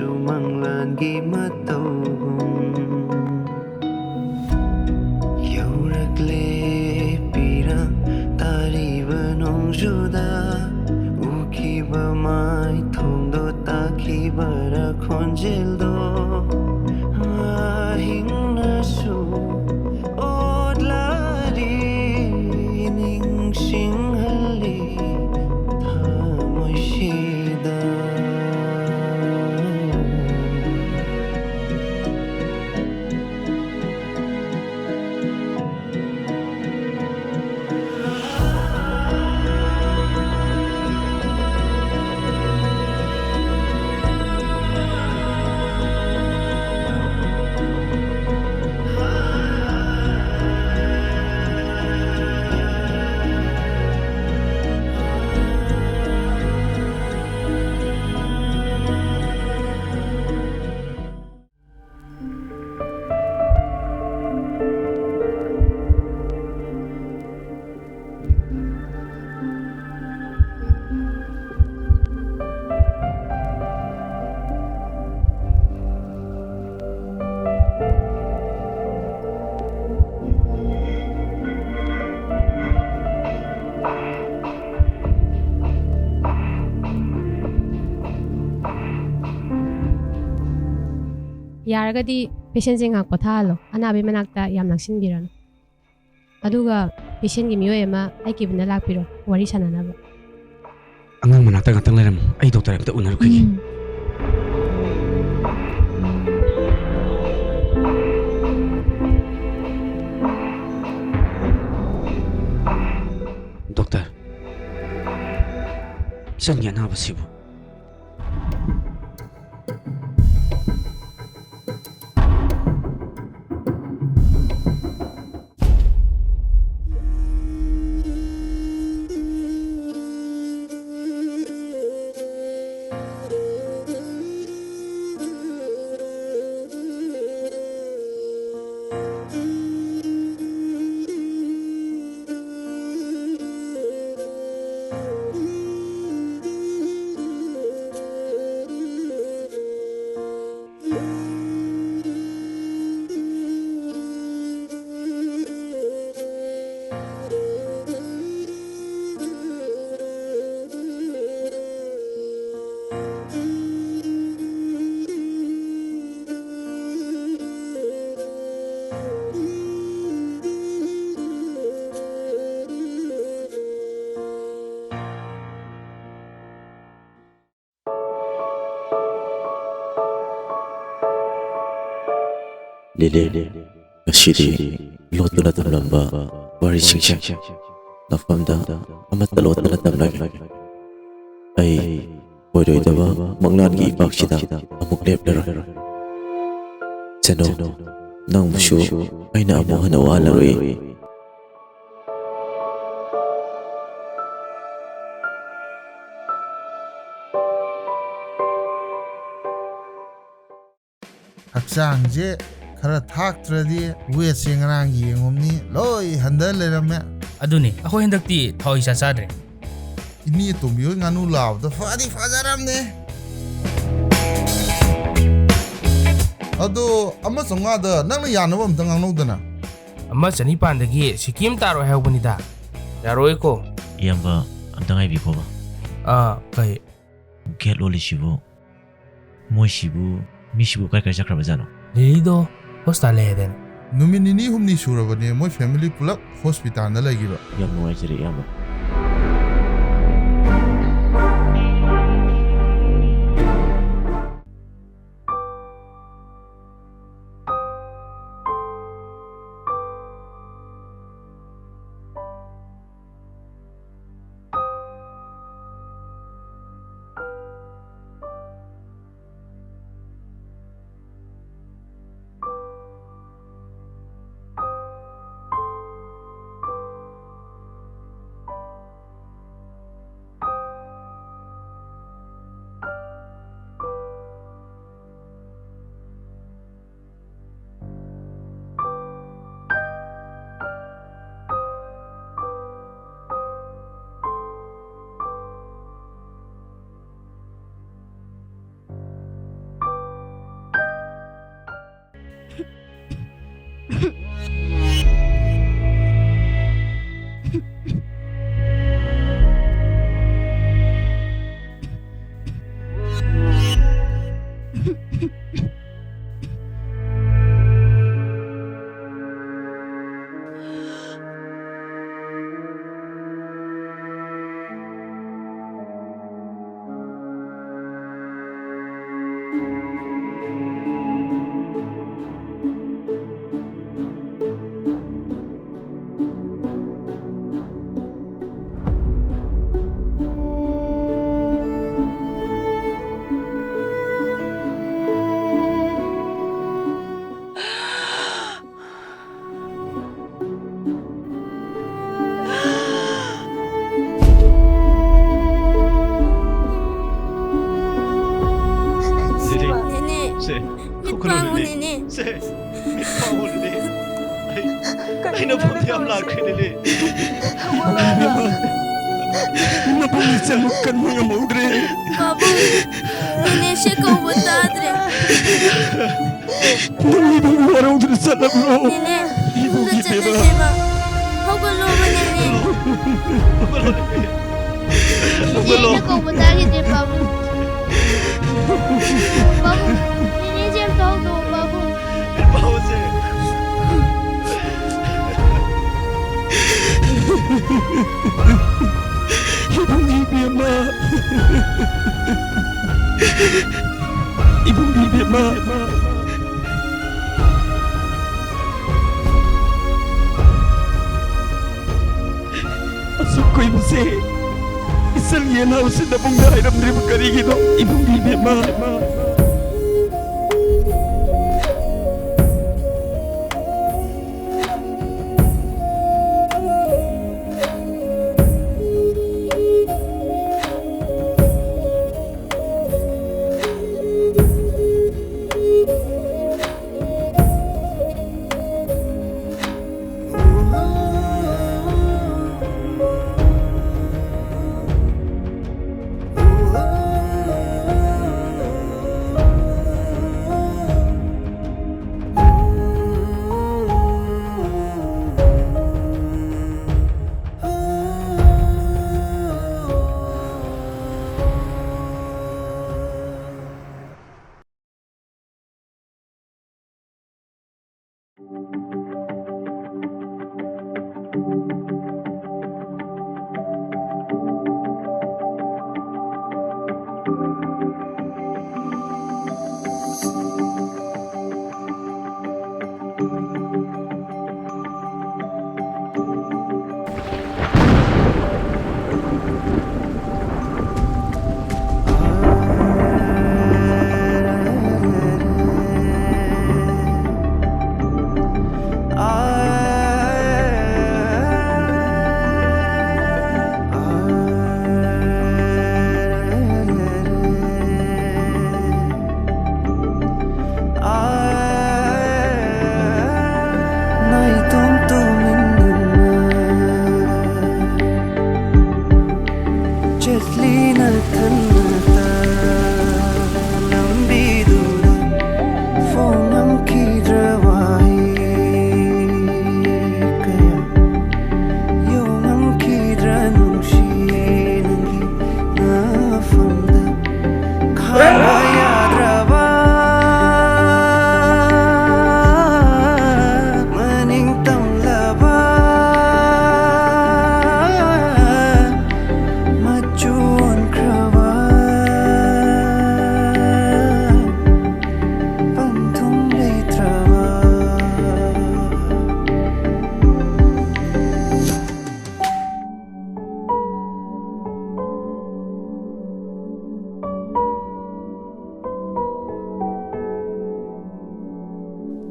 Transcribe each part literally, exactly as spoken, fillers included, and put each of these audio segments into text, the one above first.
ꯃꯪꯂꯥꯟꯒꯤ ꯃꯇꯧꯒꯨꯝ ꯌꯧꯔꯛꯂꯦ ꯄꯤꯔꯥꯡ ꯇꯥꯔꯤꯕ ꯅꯣꯡꯖꯨꯗ ꯎꯈꯤꯕ ꯃꯥꯏꯊꯣꯡꯗꯣ ꯇꯥꯈꯤꯕꯔ ꯈꯣꯟꯖꯦꯜꯗꯣ ꯑꯍꯤꯡꯅꯁꯨ ꯑꯣꯠꯂꯔꯤ ꯅꯤꯡꯁꯤꯡꯍꯜꯂꯤ ꯊꯃꯣꯏꯁꯤꯗ꯫ ꯌꯥꯔꯒꯗꯤ ꯄꯦꯁꯦꯟꯁꯦ ꯉꯥꯏꯍꯥꯛ ꯄꯣꯊꯥꯍꯜꯂꯣ, ꯑꯅꯥꯕꯒꯤ ꯃꯅꯥꯛꯇ ꯌꯥꯝ ꯅꯛꯁꯤꯟꯕꯤꯔꯅꯨ꯫ ꯑꯗꯨꯒ ꯄꯦꯁꯦꯟꯒꯤ ꯃꯤꯑꯣꯏ ꯑꯃ ꯑꯩ ꯀꯦꯕꯤꯟꯗ ꯂꯥꯛꯄꯤꯔꯣ, ꯋꯥꯔꯤ ꯁꯥꯟꯅꯅꯕ꯫ ꯑꯉꯥꯡ ꯃꯅꯥꯛꯇ ꯉꯥꯛꯇꯪ ꯂꯩꯔꯝꯃꯨ, ꯑꯩ ꯗꯣꯛꯇꯔ ꯑꯝꯇ ꯎꯅꯔꯨꯈꯤꯒꯦ꯫ ꯎꯝ꯫ ꯗꯣꯛꯇꯔ, ꯏꯆꯟꯒꯤ ꯑꯅꯥꯕꯁꯤꯕꯨ? ꯂꯤꯂꯤ, ꯉꯁꯤꯗꯤ ꯂꯣꯠꯇꯨꯅ ꯊꯝꯂꯝꯕ ꯋꯥꯔꯤꯁꯤꯡꯁꯦ ꯃꯐꯝꯗ ꯑꯃꯠꯇ ꯂꯣꯠꯇꯅ ꯇꯝꯂꯒꯦ꯫ ꯑꯩ ꯑꯣꯏꯔꯣꯏꯗꯕ ꯃꯪꯂꯥꯟꯒꯤ ꯏꯄꯥꯛꯁꯤꯗ ꯑꯃꯨꯛ ꯂꯦꯞꯂꯔꯣꯏ꯫ ꯆꯅꯨ, ꯅꯪꯕꯨꯁꯨ ꯑꯩꯅ ꯑꯃꯨꯛ ꯍꯟꯅ ꯋꯥꯍꯜꯂꯔꯣꯏ꯫ ꯍꯛꯆꯥꯡꯁꯦ ꯈꯔ ꯊꯥꯛꯇ꯭ꯔꯗꯤ ꯋꯦꯠꯁꯦ ꯉꯔꯥꯡ ꯌꯦꯡꯉꯨꯕꯅꯤ, ꯂꯣꯏ ꯍꯟꯊ ꯂꯩꯔꯝꯃꯦ꯫ ꯑꯗꯨꯅꯤ, ꯑꯩꯈꯣꯏ ꯍꯟꯗꯛꯇꯤ ꯊꯥꯎ ꯏꯆꯥ ꯆꯥꯗ꯭ꯔꯦ꯫ ꯏꯅꯦ ꯇꯣꯝꯕꯤ ꯍꯣꯏ ꯉꯥꯅꯨ ꯂꯥꯕꯗꯣ ꯐꯗꯤ ꯐꯖꯔꯝꯅꯦ꯫ ꯑꯗꯣ, ꯑꯃ ꯆꯥꯝꯃꯉꯥꯗ ꯅꯪꯅ ꯌꯥꯅꯕ ꯑꯝꯇ ꯉꯥꯡꯅꯧꯗꯅ꯫ ꯑꯃ ꯆꯅꯤꯄꯥꯟꯗꯒꯤ ꯁꯤꯀꯤ ꯑꯃ ꯇꯥꯔꯣꯏ ꯍꯥꯏꯍꯧꯕꯅꯤꯗ꯫ ꯌꯥꯔꯣꯏꯀꯣ꯫ ꯏꯌꯥꯝꯕ, ꯑꯝꯇ ꯉꯥꯏꯕꯤꯈꯣꯕ꯫ ꯑꯥ, ꯀꯩ? ꯒꯦꯠ ꯂꯣꯜꯂꯤꯁꯤꯕꯨ, ꯃꯣꯏꯁꯤꯕꯨ, ꯃꯤꯁꯤꯕꯨ ꯀꯥꯏ ꯀꯥꯏ ꯆꯠꯈ꯭ꯔꯕꯖꯥꯠꯅꯣ? ꯂꯤꯂꯤꯗꯣ ꯍꯣꯁꯄꯤꯇꯥꯜ ꯂꯩ ꯍꯥꯏꯗꯥꯏꯅꯦ? ꯅꯨꯃꯤꯠ ꯅꯤꯅꯤ ꯍꯨꯝꯅꯤ ꯁꯨꯔꯕꯅꯦ ꯃꯣꯏ ꯐꯦꯃꯤꯂꯤ ꯄꯨꯂꯞ ꯍꯣꯁꯄꯤꯇꯥꯜꯗ ꯂꯩꯈꯤꯕ꯫ ꯌꯥꯝ ꯅꯨꯡꯉꯥꯏꯖꯔꯦ, ꯏꯌꯥꯝꯕ꯫ ꯁꯦ, ꯃꯤꯠ ꯍꯧꯒꯠꯂꯣ, ꯄꯥꯡꯉꯨ, ꯂꯤꯂꯤ꯫ ꯅꯦꯅꯦ꯫ ꯁꯦ, ꯃꯤꯠ ꯄꯥꯡꯉꯨ, ꯂꯤꯂꯤ꯫ ꯑꯩ, ꯑꯩ ꯀꯔꯤꯅꯣ ꯅꯐꯝꯗ ꯌꯥꯝ ꯇꯧꯔꯤꯁꯦ? ꯂꯥꯛꯈ꯭ꯔꯦ, ꯂꯤꯂꯤ꯫ ꯍꯧꯒꯠꯂꯣ ꯍꯥꯏꯕ꯫ ꯅꯐꯝꯗ ꯆꯪꯕ ꯀꯟꯕ ꯉꯝꯍꯧꯗ꯭ꯔꯦ꯫ ꯄꯥꯕꯨꯡ, ꯅꯦꯅꯦꯁꯦ ꯀꯧꯕ ꯇꯥꯗ꯭ꯔꯦ꯫ ꯅꯪ ꯏꯕꯨꯡ ꯋꯥꯔꯧꯗꯨꯅ ꯆꯠꯂꯕ꯭ꯔꯣ? ꯅꯦꯅꯦ, ꯏꯕꯨꯡꯒꯤ ꯏꯕꯨꯡ ꯕꯦꯝꯃ꯫ ꯆꯠꯂꯁꯦꯕ꯫ ꯍꯧꯒꯠꯂꯣꯕ, ꯅꯦꯅꯦ꯫ ꯍꯧꯒꯠꯂꯣ, ꯂꯤꯂꯤ꯫ ꯍꯧꯒꯠꯂꯣ꯫ ꯅꯦꯅꯦ ꯀꯧꯕ ꯇꯥꯈꯤꯗ꯭ꯔꯦ, ꯄꯥꯕꯨꯡ꯫ ꯄꯥꯕꯨꯡ, ꯅꯦꯅꯦꯁꯦ ꯑꯝꯇ ꯍꯧꯗꯣꯛꯑꯣ, ꯄꯥꯕꯨꯡ꯫ ꯄꯥꯕꯨꯡꯁꯦ꯫ ꯏꯕꯨꯡꯒꯤ ꯏꯕꯦꯝꯃ꯫ ꯏꯕꯨꯡꯒꯤ ꯏꯕꯦꯝꯃ꯫ ꯑꯁꯨꯛ ꯀꯨꯏꯕꯁꯦ ꯏꯆꯟꯒꯤ ꯑꯅꯥꯕꯁꯤ ꯅꯕꯨꯡꯗ ꯍꯥꯏꯔꯝꯗ꯭ꯔꯤꯕ ꯀꯔꯤꯒꯤꯅꯣ? ꯏꯕꯨꯡꯒꯤ ꯏꯕꯦꯝꯃ꯫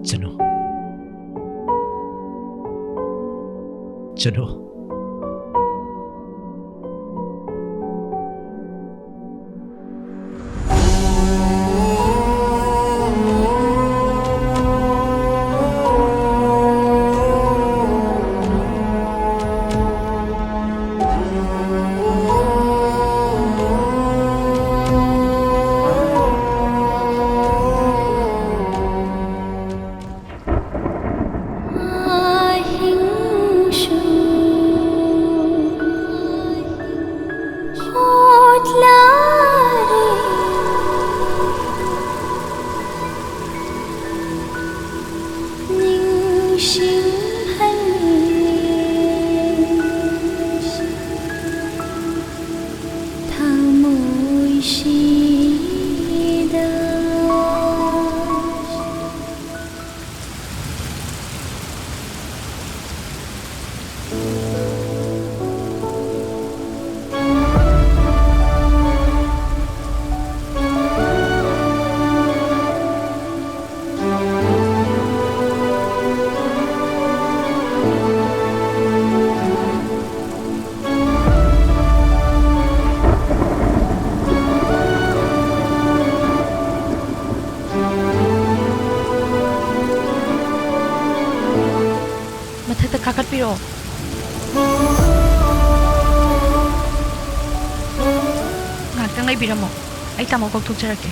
ꯆꯅꯨ꯫ ꯆꯅꯨ꯫ ꯃꯊꯛꯇ ꯀꯥꯈꯠꯄꯤꯔꯛꯑꯣ꯫ ꯉꯥꯏꯍꯥꯛꯇꯪ ꯂꯩꯕꯤꯔꯝꯃꯣ, ꯑꯩ ꯇꯥꯃꯣ ꯀꯧꯊꯣꯛꯆꯔꯛꯀꯦ꯫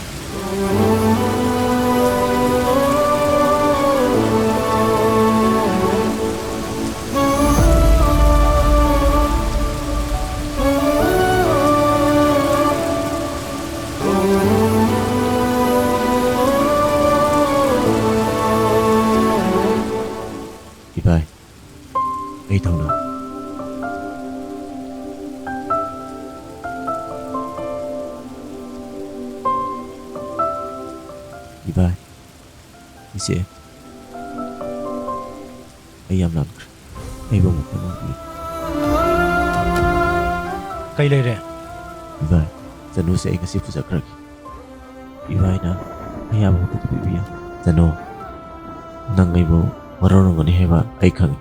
ꯏꯕꯥꯏ, ꯑꯩ ꯊꯧꯅꯥ꯫ ꯏꯕꯥꯏ, ꯏꯆꯦ, ꯑꯩ ꯌꯥꯝ ꯂꯥꯟꯈ꯭ꯔꯦ꯫ ꯑꯩꯕꯨ ꯑꯃꯨꯛꯇ ꯉꯥꯛꯄꯤꯌꯨ꯫ ꯀꯩ ꯂꯩꯔꯦ? ꯏꯕꯥꯏ, ꯆꯅꯨꯁꯦ ꯑꯩ ꯉꯁꯤ ꯄꯨꯖꯈ꯭ꯔꯒꯦ꯫ ꯏꯕꯥꯏꯅ ꯑꯌꯥꯕ ꯃꯇꯦꯡ ꯄꯤꯕꯤꯌꯨ꯫ ꯆꯅꯨ, ꯅꯪ ꯑꯩꯕꯨ ꯋꯥꯔꯧꯔꯝꯒꯅꯤ ꯍꯥꯏꯕ ꯑꯩ ꯈꯪꯏ꯫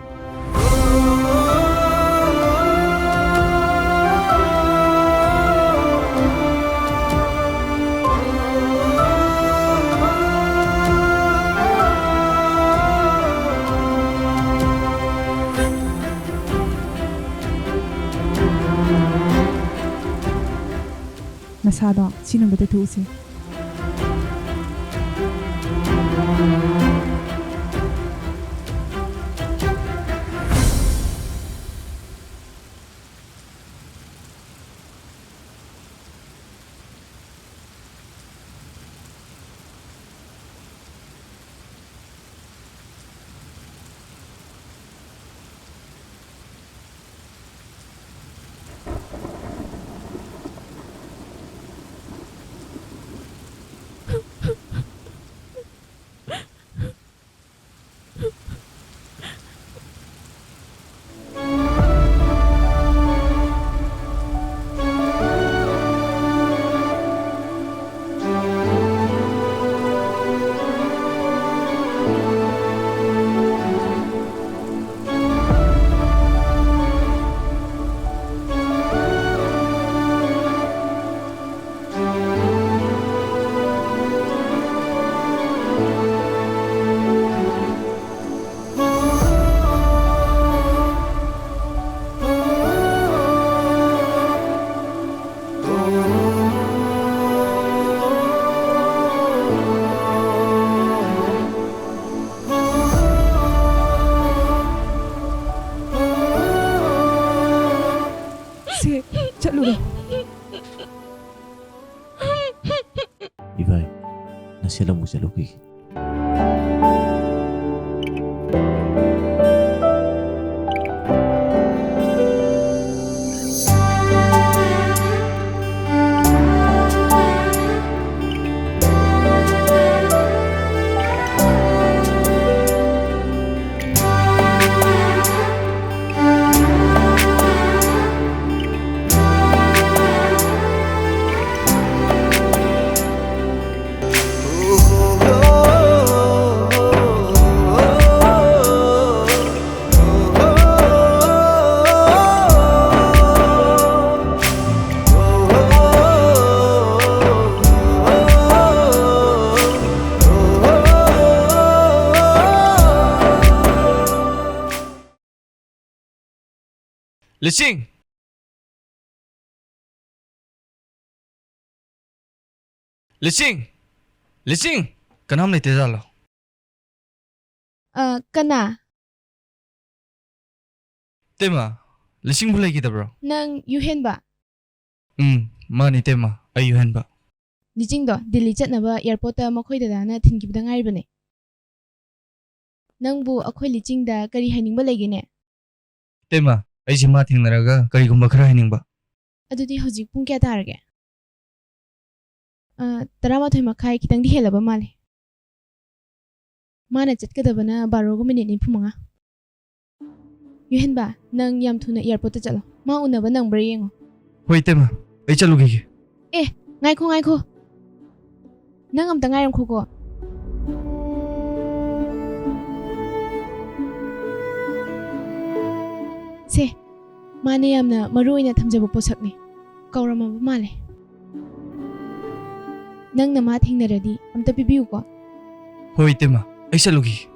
ꯅꯁꯥꯗꯣ ꯏꯁꯤꯡ ꯑꯝꯇ ꯇꯩꯊꯣꯛꯎꯁꯦ꯫ ꯁꯦ, ꯆꯠꯂꯨꯔꯣ꯫ ꯏꯕꯥꯏ, ꯅꯁꯦꯠ ꯑꯃꯨꯛ ꯆꯠꯂꯨꯈꯤꯒꯦ꯫ ꯂꯤꯁꯤꯡ! ꯂꯤꯁꯤꯡ! ꯂꯤꯁꯤꯡ! ꯀꯅꯥꯝ ꯂꯩꯇꯦ ꯖꯥꯠꯂꯣ? ꯑ, ꯀꯅꯥ? ꯇꯦꯃ, ꯂꯤꯁꯤꯡꯕꯨ ꯂꯩꯈꯤꯗꯕ꯭ꯔꯣ? ꯅꯪ ꯌꯨꯍꯦꯟꯕ? ꯎꯝ, ꯃꯥꯅꯤ ꯇꯦꯃ, ꯑꯩ ꯌꯨꯍꯦꯟꯕ꯫ ꯂꯤꯆꯤꯡꯗꯣ ꯗꯤꯜꯂꯤ ꯆꯠꯅꯕ ꯑꯦꯌꯥꯔꯄꯣꯔꯠꯇ ꯃꯈꯣꯏ ꯗꯗꯥꯅ ꯊꯤꯟꯈꯤꯕꯗ ꯉꯥꯏꯔꯤꯕꯅꯦ꯫ ꯅꯪꯕꯨ ꯑꯩꯈꯣꯏ ꯂꯤꯆꯤꯡꯗ ꯀꯔꯤ ꯍꯥꯏꯅꯤꯡꯕ ꯂꯩꯒꯦꯅꯦ? ꯇꯦꯃ, ꯑꯩꯁꯦ ꯃꯥ ꯊꯦꯡꯅꯔꯒ ꯀꯔꯤꯒꯨꯝꯕ ꯈꯔ ꯍꯥꯏꯅꯤꯡꯕ꯫ ꯑꯗꯨꯗꯤ ꯍꯧꯖꯤꯛ ꯄꯨꯡ ꯀꯌꯥ ꯇꯥꯔꯒꯦ? ꯑ, ꯇꯔꯥꯃꯥꯊꯣꯏ ꯃꯈꯥꯏ ꯈꯤꯇꯪꯗꯤ ꯍꯦꯜꯂꯕ ꯃꯥꯜꯂꯦ꯫ ꯃꯥꯅ ꯆꯠꯀꯗꯕꯅ ꯕꯥꯔꯣꯒ ꯃꯤꯅꯤꯠ ꯅꯤꯐꯨ ꯃꯉꯥ꯫ ꯌꯨꯍꯦꯟꯕ, ꯅꯪ ꯌꯥꯝ ꯊꯨꯅ ꯑꯦꯌꯥꯔꯄꯣꯔꯠꯇ ꯆꯠꯂꯣ꯫ ꯃꯥ ꯎꯅꯕ ꯅꯪꯕ꯭ꯔꯥ ꯌꯦꯡꯉꯣ꯫ ꯍꯣꯏ, ꯏꯇꯩꯃ꯫ ꯑꯩ ꯆꯠꯂꯨꯈꯤꯒꯦ꯫ ꯑꯦ, ꯉꯥꯏꯈꯣ, ꯉꯥꯏꯈꯣ꯫ ꯅꯪ ꯑꯝꯇ ꯉꯥꯏꯔꯝꯈꯣꯀꯣ꯫ ꯁꯦ, ꯃꯥꯅ ꯌꯥꯝꯅ ꯃꯔꯨ ꯑꯣꯏꯅ ꯊꯝꯖꯕ ꯄꯣꯠꯁꯛꯅꯤ꯫ ꯀꯧꯔꯝꯃꯕ ꯃꯥꯜꯂꯦ꯫ ꯅꯪꯅ ꯃꯥ ꯊꯦꯡꯅꯔꯗꯤ ꯑꯝꯇ ꯄꯤꯕꯤꯌꯨꯀꯣ꯫ ꯍꯣꯏ, ꯏꯇꯩꯃ꯫ ꯑꯩ ꯆꯠꯂꯨꯈꯤꯒꯦ꯫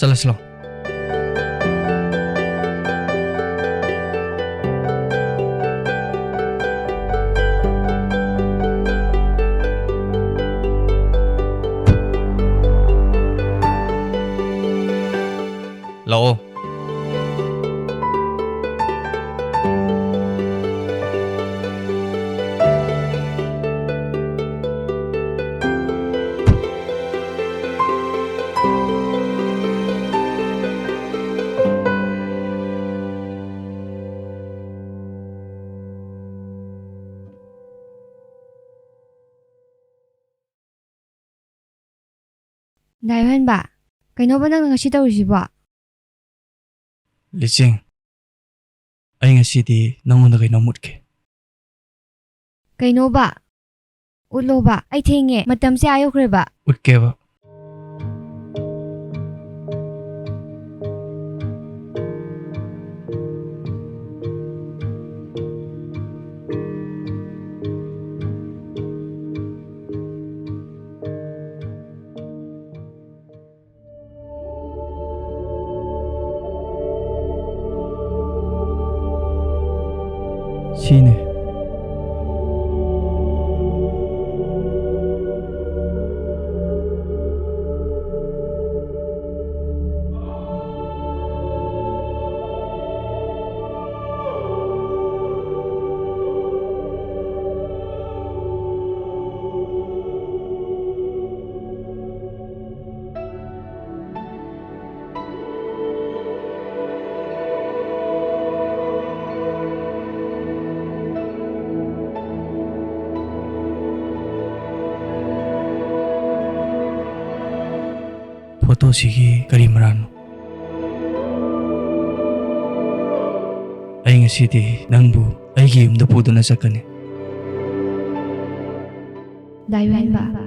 ꯆꯠꯂꯁꯤ ꯂꯥꯎ꯫ ꯂꯥꯛꯑꯣ꯫ ꯗꯥ ꯏꯍꯣꯟꯕ, ꯀꯩꯅꯣꯕ ꯅꯪꯅ ꯉꯁꯤ ꯇꯧꯔꯤꯁꯤꯕꯣ? ꯂꯤꯆꯦꯡ, ꯑꯩ ꯉꯁꯤꯗꯤ ꯅꯪꯉꯣꯟꯗ ꯀꯩꯅꯣꯝ ꯎꯠꯀꯦ꯫ ꯀꯩꯅꯣꯕ? ꯎꯠꯂꯣꯕ, ꯑꯩ ꯊꯦꯡꯉꯦ, ꯃꯇꯝꯁꯦ ꯑꯥ ꯌꯧꯈ꯭ꯔꯦꯕ꯫ ꯎꯠꯀꯦꯕ꯫ ꯁꯤꯅꯦ꯫ ꯐꯣꯇꯣꯁꯤꯒꯤ ꯀꯔꯤ ꯃꯔꯥꯜꯅꯣ? ꯑꯩ ꯉꯁꯤꯗꯤ ꯅꯪꯕꯨ ꯑꯩꯒꯤ ꯌꯨꯝꯗ ꯄꯨꯗꯨꯅ ꯆꯠꯀꯅꯤ꯫ ꯗꯥ ꯏꯍꯣꯟꯕ,